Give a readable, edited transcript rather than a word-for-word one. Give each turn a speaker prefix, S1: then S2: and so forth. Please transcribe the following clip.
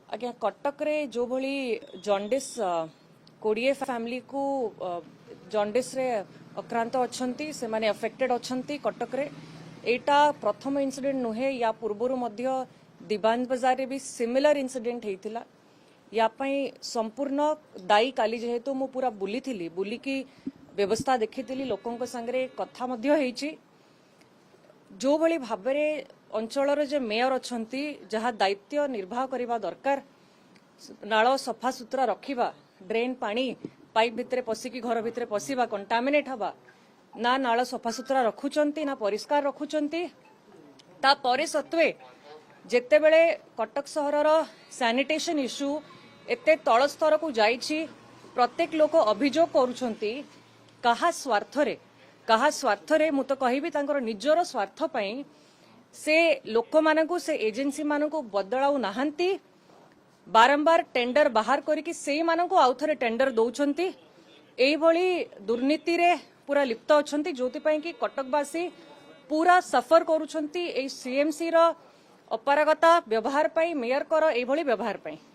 S1: ଆଜ୍ଞା, କଟକରେ ଯେଉଁଭଳି ଜଣ୍ଡିସ୍, 20 ଫ୍ୟାମିଲିକୁ ଜଣ୍ଡିସ୍ରେ ଆକ୍ରାନ୍ତ ଅଛନ୍ତି, ସେମାନେ ଆଫେକ୍ଟେଡ୍ ଅଛନ୍ତି କଟକରେ। ଏଇଟା ପ୍ରଥମ ଇନସିଡେଣ୍ଟ ନୁହେଁ। ୟା ପୂର୍ବରୁ ମଧ୍ୟ ଦିବାନ ବଜାରରେ ବି ସିମିଲାର ଇନସିଡେଣ୍ଟ ହେଇଥିଲା। ୟା ପାଇଁ ସମ୍ପୂର୍ଣ୍ଣ ଦାୟୀ, କାଲି ଯେହେତୁ ମୁଁ ପୁରା ବୁଲିଥିଲି, ବୁଲିକି ବ୍ୟବସ୍ଥା ଦେଖିଥିଲି, ଲୋକଙ୍କ ସାଙ୍ଗରେ କଥା ମଧ୍ୟ ହେଇଛି, ଯେଉଁଭଳି ଭାବରେ ଅଞ୍ଚଳର ଯେ ମେୟର ଅଛନ୍ତି, ଯାହା ଦାୟିତ୍ୱ ନିର୍ବାହ କରିବା ଦରକାର, ନାଳ ସଫାସୁତୁରା ରଖିବା, ଡ୍ରେନ୍ ପାଣି ପାଇପ୍ ଭିତରେ ପଶିକି ଘର ଭିତରେ ପଶିବା, କଣ୍ଟାମିନେଟ୍ ହବା, ନା ନାଳ ସଫାସୁତୁରା ରଖୁଛନ୍ତି ନା ପରିଷ୍କାର ରଖୁଛନ୍ତି। ତାପରେ ସତ୍ତ୍ୱେ ଯେତେବେଳେ କଟକ ସହରର ସାନିଟେସନ ଇସ୍ୟୁ ଏତେ ତଳ ସ୍ତରକୁ ଯାଇଛି, ପ୍ରତ୍ୟେକ ଲୋକ ଅଭିଯୋଗ କରୁଛନ୍ତି, କାହା ସ୍ୱାର୍ଥରେ? କାହା ସ୍ୱାର୍ଥରେ? ମୁଁ ତ କହିବି, ତାଙ୍କର ନିଜର ସ୍ୱାର୍ଥ ପାଇଁ ସେ ଲୋକମାନଙ୍କୁ, ସେ ଏଜେନ୍ସି ମାନଙ୍କୁ ବଦଳାଉ ନାହାନ୍ତି। ବାରମ୍ବାର ଟେଣ୍ଡର ବାହାର କରିକି ସେଇମାନଙ୍କୁ ଆଉଥରେ ଟେଣ୍ଡର ଦଉଛନ୍ତି। ଏଇଭଳି ଦୁର୍ନୀତିରେ ପୁରା ଲିପ୍ତ ଅଛନ୍ତି, ଯୋଉଥିପାଇଁ କି କଟକବାସୀ ପୁରା ସଫର କରୁଛନ୍ତି ଏଇ ସିଏମସି ର ଅପାରଗତା ବ୍ୟବହାର ପାଇଁ, ମେୟରଙ୍କର ଏଇଭଳି ବ୍ୟବହାର ପାଇଁ।